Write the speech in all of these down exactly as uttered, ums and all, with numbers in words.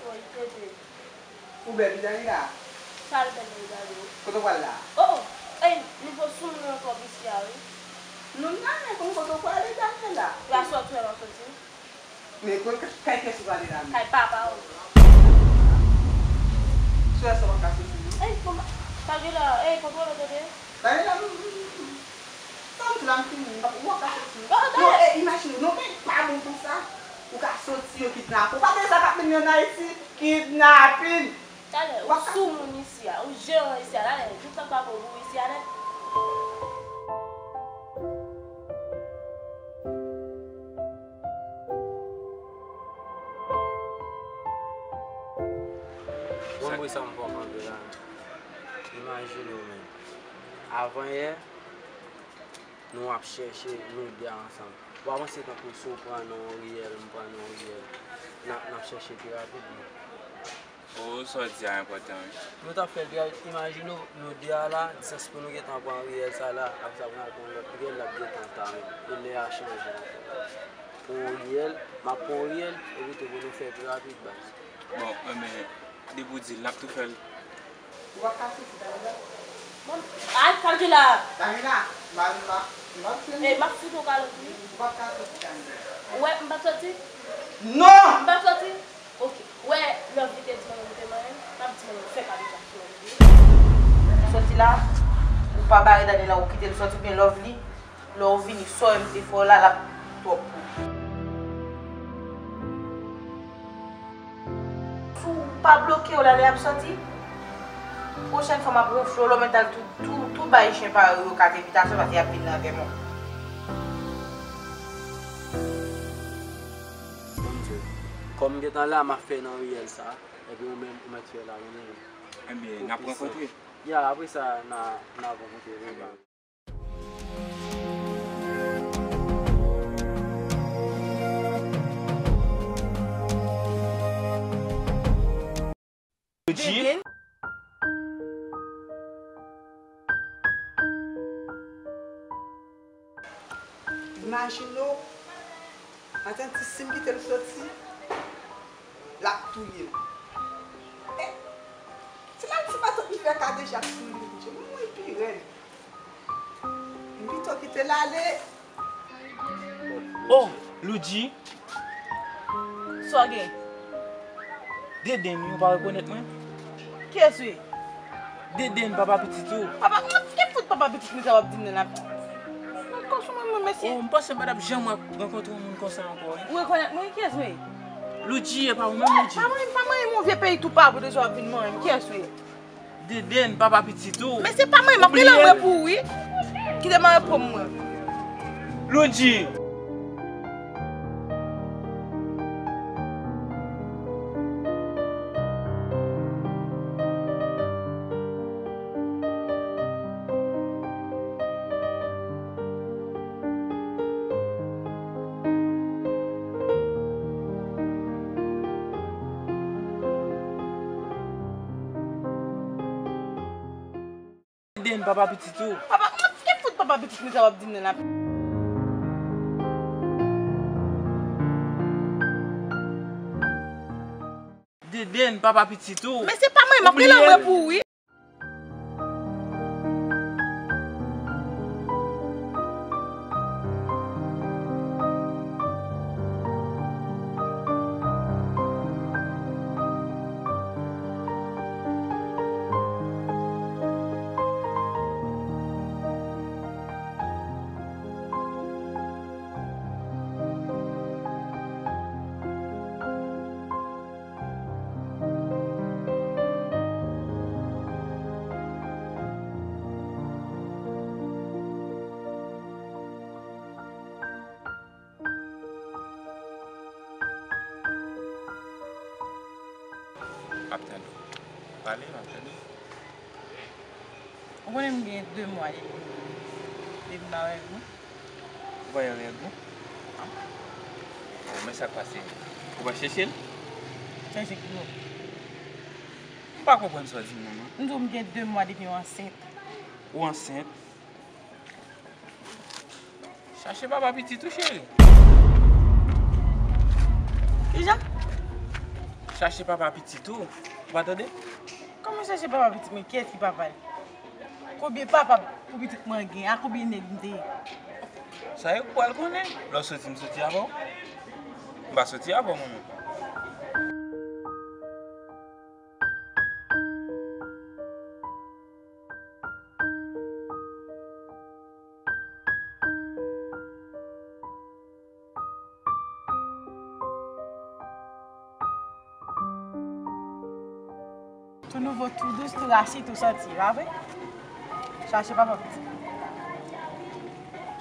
Woy, tete. Ou bèl wi, Daniela. Sa l bèl wi, Daniela. Kote w pral la? Oh, oh. Ey, nouvo soumoun nan ankò isi a, wi. Nou nan men konn kote w prale, Daniela. La sòti, la sòti. Men konn kay kiyès ou prale la menm? Kay papa w. Sou wè sa w ap ka soti, non? Ey, konpa-, pa gen la, ey, kontwole, tete. Daniela, m, m, m, m. Tann tou la, m fini. Ou ap ka soti. Oh, non, Daniela. Ey, imajine w, non, men pa bon konsa. Ou ka soti, yo kidnape w. Ou pa tande sa k ap mennen ann Ayiti? Kidnapin! Talè, ou soumoun isi a, ou jeran isi a, talè, jouk sa pa bon pou ou isi a nèt. Bon, mwen sa m pran angle la. Imajine w, men. Avan yè, nou ap chèche, nou de a ansanm. W ap panse tankou si w pran nan yon riyèl, m pran nan yon riyèl. N ap, n ap chèche pi rapidman. Oh, sa w di a enpòtan, wi. Nou t ap fè l pi rapid. Imajine w, nou de a la, distans pou nou gentan pran riyèl sa la, apre sa pou n al pran lòt riyèl, l ap gentan ta menm. E lè a chanje ankò. Pran yon riyèl, m ap pran yon riyèl, epi tou pou nou fè pi rapid, baz. Bon, enben, depi w di l, n ap tou fè l. Ou p ap ka soti, Daniela. Bon, al, Daniela. Daniela, m pa, m pa, m pa fini. Ey, m ap fout ou kalòt, wi. Ou p ap ka soti, Daniela. Ou wè, m p ap soti? Non! M p ap soti? Ok. Ou wè, Lovely te di manman m te manyen, m ap di manman m fè pa deja sou Lovely. Soti la, ou pa bare Daniela, ou kite l soti, oubyen Lovely, lè w vini, sa w wè m te fè w la, l ap twòp pou ou. Si w pa bloke w la lè y ap soti, pwochèn fwa m ap wonfle w, lè w mèt al tou, tou, tou bay chen parèy ou yo kat envitasyon, paske y ap vin nan antèman w. Bon, m di w, kòm m gentan la, m ap fè nan riyèl sa, epi ou menm, ou mèt fè la, ou menm. Ebyen, n ap rankontre. Ya, apre sa, n a, n a rankontre, wi. Imajine w, maten ti si m kite l soti, l ap touye m. E, ti la ti matant li fè ka deja ap touye m, Bondye, mwen pi rèd. M pito kite l ale. Oh, Loudji. Sa w gen? Deden, wi, ou pa rekonèt mwen? Kiyès wi? Deden, papa pitit ou. Papa, mwen ki fout papa pitit mwen sa w ap di m nan la? Mwen kòchon mwen, mwen, mesye. Oh, m panse m pa t ap janm rankontre yon moun konsa ankò, wi. Ou rekonèt mwen, kiyès wi? Loudji, e pa ou menm, Loudji? Pa mwen, pa mwen, yon vye peyi tou pa pou de sa w ap vin manyen m, kiyès wi? Deden, papa pitit ou. Men se pa mwen, m ap rele anmwe pou ou, wi. Kite m al pran mwen. Loudji. Deden, papa pitit ou. Papa, ki fout papa pitit mwen sa w ap di m nan la? Deden, papa pitit ou. Men se pa mwen, m ap rele mwen pou ou, wi. M ap tande w. Pale, m ap tande w. Ou konnen m gen de mwa depi, depi m pa wè Gou. Ou pa wè Gou? Oh, men sa k pase? Ou pa chèche l? Chèche ki bò? M pa konprann sa w di m nan, non. M di w m gen de mwa depi m ansent. Ou ansent? Chache papa pitit ou, cheri. Kijan? Chache papa pitit ou. Ou pa tande? Kòman chache papa pitit mwen? Kiyès ki papa l? Konbyen papa pou pitit mwen gen? A konbyen nèg m te ye? Sa yo k pral konnen. Lè w soti, m soti avè w. M pa soti avè w, mwen menm. Tou nouvo, tou dous, tou rachi, tou santi, pa vre? Chache papa pitit.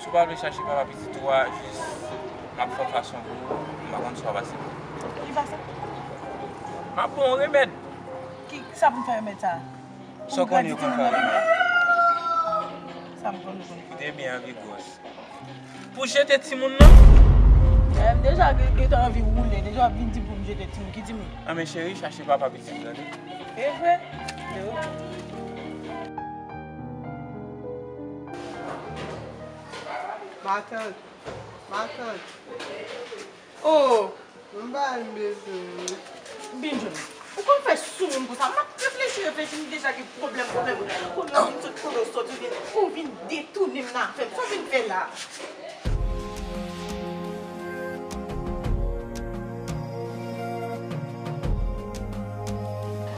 Si w pa vle chache papa pitit ou a, jis m ap fè fason pou ou, m pa konn si w ap aksepte. Ki fason? M ap ba w yon remèd. Ki, sa pou m fè remèd sa? Sa w konnen yo konn fè avè mwen. Sa m konnen yo konn fè. Koute byen, anvi gwòs. Pou jete timoun nan. Eh, m deja gen, gentan anvi woule, deja w ap vin di m pou m jete timoun. Ki timoun? Anben cheri, chache papa pitit ou, tande? E vre? E oke. Matant, matant. Oh! M pa bezwen. Bin jwenn. Ou konn fè sou moun konsa. M ap reflechi, reflechi, m deja gen pwoblèm, pwoblèm. Kounye a w vin sot kote w sot, ou vin, ou vin detounen m nan afè m. Sa w vin fè la?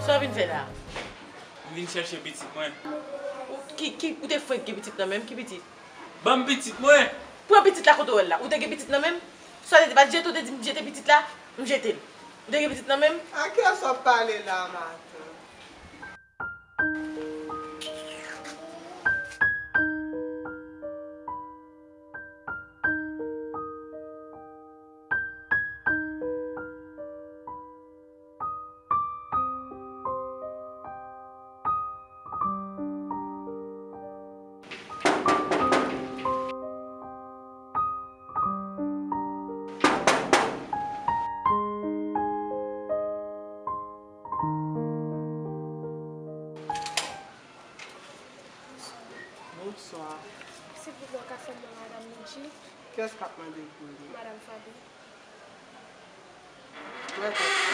Sa w vin fè la? M vin chèche pitit mwen. Ou, ki, ki, ou te fwenk gen pitit nan menm? Ki pitit? Ban m pitit mwen! Pran pitit la kote w wè l la. Ou te gen pitit nan men m? Sa w te di, pa t jete, ou te di m jete pitit la? M jete l. Ou te gen pitit nan men m? A kiyès w ap pale la, matant? Bonswa. Silvouplè, w ka fè m wè madanm Lidji? Kiyès k ap mande pou li? Madanm Faby. Mwen kontan.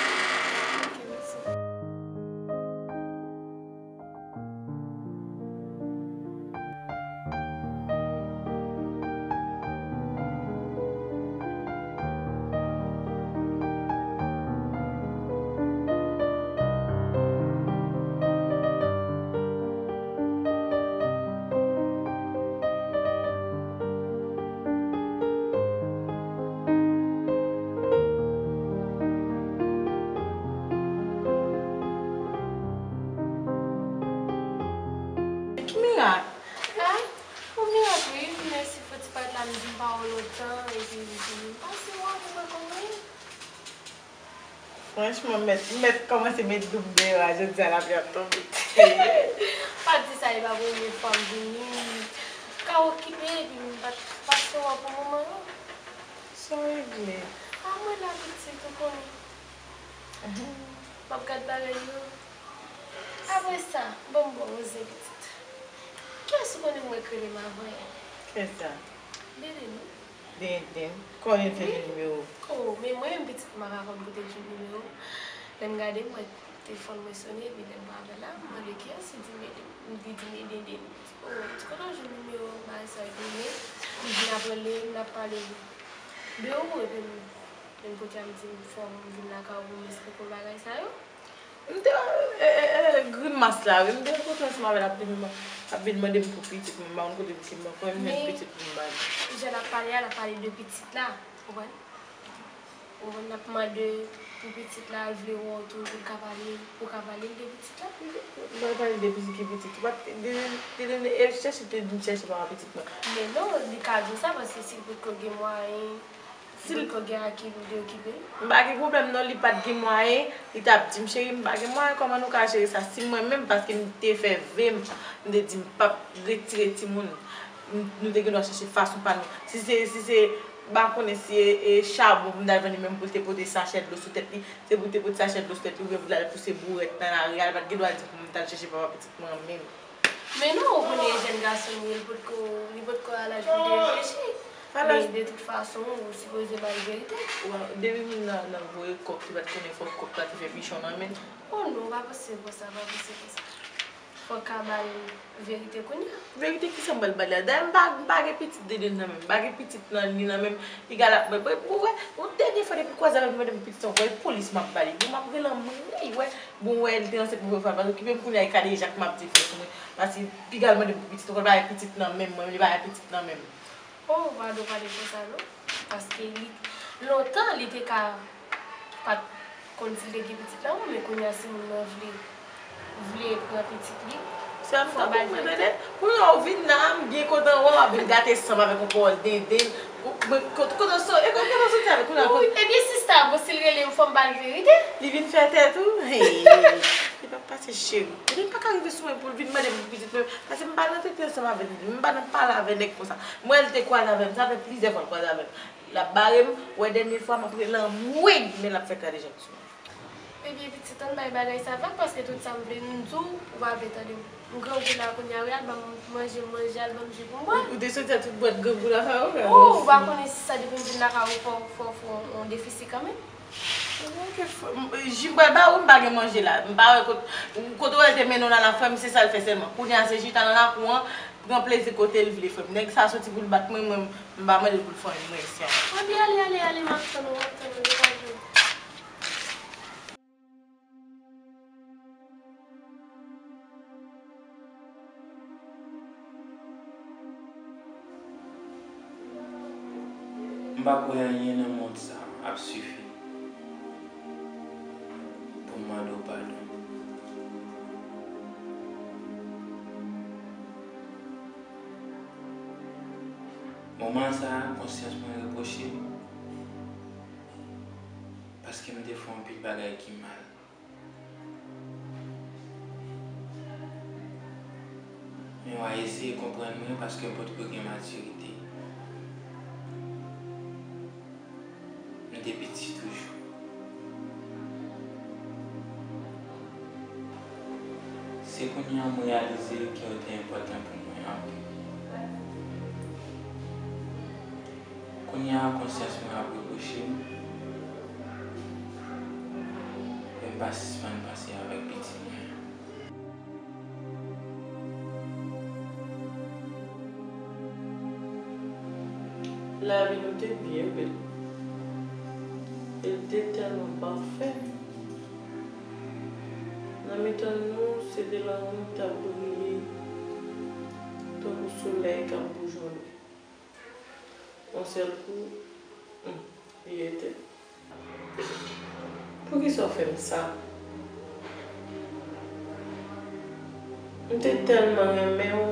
Ok, mèsi. Ki mirak? Ah, yon mirak wi, mèsi pou ti pawòl la, m di m pa wè w lontan, epi m di m pase wè w pou mwen konn wi. Franchman, mèt, mèt kòmanse met doub deyò a, jodi a lapli ap tonbe. Pa di sa, e pa premye fwa m vini. M ka okipe, epi m pa t pase wè w pou moman, non. Sa w regle? A mwen la pitit, ou konnen. M ap gad bagay yo. Apre sa, ban m ba w yon zen pitit. Jès, ou konnen mwen k rele m avan yè. Kiyès sa? Dede, non? Dede. Kòman l te jwenn nimewo? Oh, men mwen menm pitit m pa ka konn kote l jwenn nimewo. Lè m gade, m wè telefòn mwen sonnen, epi lè m pran apèl la, m mande kiyès, li di m Dede. M di, di m Dede. Oh, m di, kote w jwenn nimewo bagay sa yo? Epi men, m vin ap rele, n ap pale. De ou, epi m, menm kote a, m di, m fò m vin lakay ou pou m esplike w bagay sa yo. M te, e, e, e, grimas la, wi. M te rankontre ansanm avè l, l ap vin, l ap vin mande m pou pitit mwen, m pa konn kote pitit mwen, kòman m jwenn pitit pou m ba li. Jan l ap pale a, l ap pale de pitit la, ou konprann? Ou konprann, l ap mande pou pitit la, l vle wè w tou, pou l ka pale, pou w ka pale l de pitit la. M pa pale de pitit, ki pitit? Ou pa t, de, de, de, e, chèche, te di m chèche papa pitit mwen. Men non, li ka di w sa, paske si l potko gen mwayen, si l potko gen a ki pou l te okipe l. M pa gen pwoblèm non, li pa t gen mwayen, li t ap di m, cheri, m pa gen mwayen, kòman nou ka jere sa? Si mwen menm, paske m te fè ve m, m te di m p ap retire timoun, m, nou te gen dwa chèche fason pa nou. Si se, si se, m pa konnen si e, e chabon pou m t al vann li menm pou l te pote sachè dlo sou tèt li, se pou l te pote sachè dlo sou tèt li, oubyen pou l al pouse bourèt nan lari a, li pa t gen dwa di pou m t al chèche papa pitit mwen an menm. Men non, ou konnen e jèn gason li ye, li potko, li potko a laj pou l te reflechi. Men de tout fason, ou sipoze ba l verite. Depi moun nan, nan voye kòk, li pa t konnen fòk kòk la te fè pichon nan men l. Oh non, pa panse konsa, pa panse konsa. Fòk ka ba l verite kounye a. Verite kisa m pral ba l la? Dayè m pa, m pa gen pitit Dede nan men m, m pa gen pitit nan li nan men m. Piga l ap mwen, mwen, mwen, yon dènye fwa depi l kwaze avè m, mwen, depi pitit sa, mwen, polis m ap ba li. Bon, m ap rele anmwey, wè. Bon, wè, li te ansent premye fwa, pa okipe m kounye a, e kadejak m ap di l fè sou mwen. Paske piga l mande m pou pitit, ou konn bagay pitit nan men m, mwen, li bagay pitit nan men m. Oh, Vado, pa de konsa non. Paske li, lontan, li te ka pa t konn si l te gen pitit la, men kounye a, si moun nan vle, vle pran pitit li, fò ba l verite. Kounye a, ou vin la, m byen kontan wè w, w ap vin gate san m avèk yon pawòl denden. Kote, kote w soti avè l kounye a? Ebyen, sista, bon, si l rele m, fò m ba l verite. Li vin fè tèt ou? Hey, li p ap pase, cheri. Li pa ka rive sou mwen pou l vin mande m pou pitit mwen, paske m pa nan trete ansanm avè l, m pa nan pale avè nèg konsa. M wè l te kwaze avè m, sa fè plizyè fwa l kwaze avè m. L ap bare m, wè dènye fwa m ap rele anmwey, men l ap fè kadejak sou mwen. Ebyen, pitit, ann bay bagay sa vag, paske tout sa m vle m di w, ou pa vle tande m. M grangou la kounye a, wi, al ban m manje, m manje, al ban m ji pou m bwè. Ou te soti ak tout bwat grangou la sa yo, frè? Oh, ou pa konnen si sa depi m vin lakay ou fò, fò, fò, on defisi kanmenm. Ok, fò, m, ji m pral ba ou, m pa gen manje la. M pa wè kot, kote w wè l te mennen w la, la, frè m, se sa l fè sèlman. Kounye a, se chita nan lakou an, pran plezi kote l vle, frè m. Nèg sa soti pou l bat mwen, mwen, m pa mande l pou l fè anyen, mwen, sè. Ebyen, ale, ale, ale, m ap tann ou, m ap tann ou, degaje w. M pa kwè anyen nan mond sa ap sifi pou m mande w padon. Moman sa a, konsyans mwen repwoche m paske m te fè anpil bagay ki mal. Men w a eseye konprann mwen paske m potko gen matirite. M te piti toujou. Se kounye a m reyalize ke w te enpòtan pou mwen anpil. Kounye a, konsyans mwen ap repwoche m, men m pa sispann panse avèk pitit mwen an. Lavi nou te byen bèl. E l te tèlman pafè. Nan mitan nou, se te lanmou k t ap briye tankou solèy k ap boujonnen. Yon sèl kou, hmm, li etèn. Poukisa w fè m sa? M te tèlman renmen w.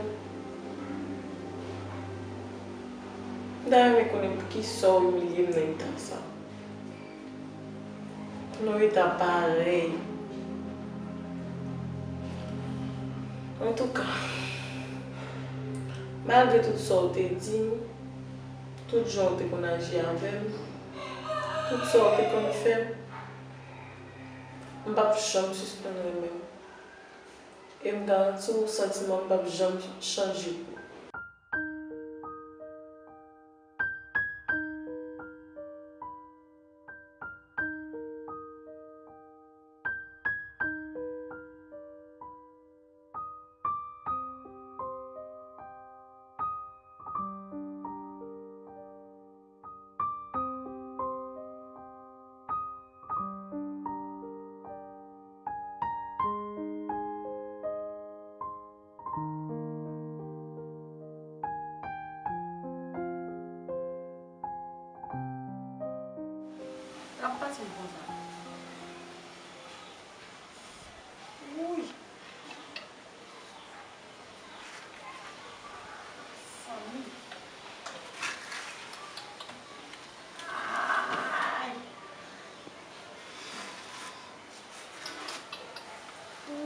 M ta renmen konnen poukisa w imilye m nan eta sa. Pou nou rete parèy. Antouka, malgre tout sa w te di m, tout jan w te konn aji avè m, tout sa w te konn fè m, m p ap janm sispann renmen w. E m garanti w, santiman m p ap janm chanje pou ou. L ap pase m konsa. Wouy! Sanmi. Ay!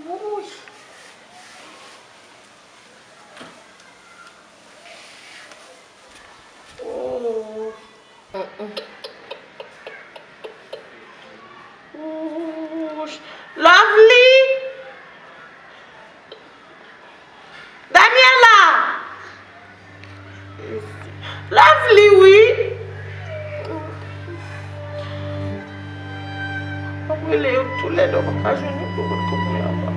Wouy! Oh! Wouch! Lovely! Daniela! Lovely, wi! M ap rele yo toulède, m pa ka jwenn yo pou kote yo ye anba.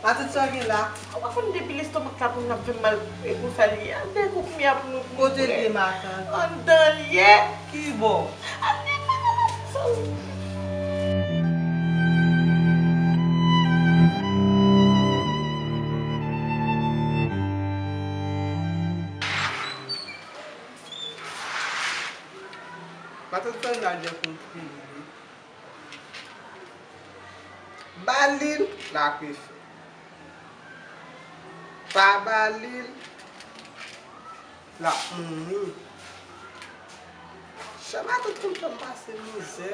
Matant, sa w gen la? Ou pa konn depi lestomak la pou n ap fè m mal e konsa li ye. Al dèyè kokoumya pou nou. Kote l ye, matant? Anndan l ye. Ki bò? Al dèyè kokoumya. Matant Sandra dwe konn kriye. Ba li l, l ap refe. Pa ba li l, l ap mouri. Chè matant konn fè m pase mizè.